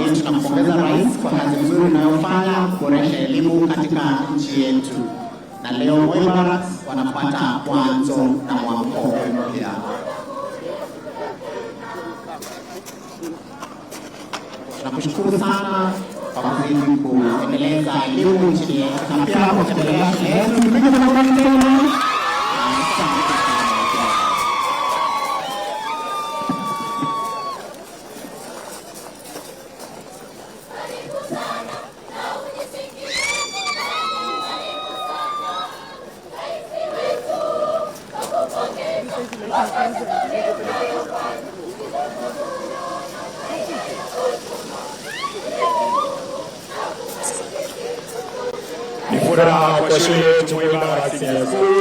Kweli tunampongeza rais kwa kazi nzuri unayofanya kuboresha elimu katika nchi yetu, na leo Moi Barracks wanapata mwanzo na mwamko mpya. Tunakushukuru sana kwa kuzidi kuendeleza elimu nchini yetu na pia kutembelea shule yetu. Tupige makofi tena. Asante sana. Ni furaha kwa shule yetu Moi Barracks Senior School.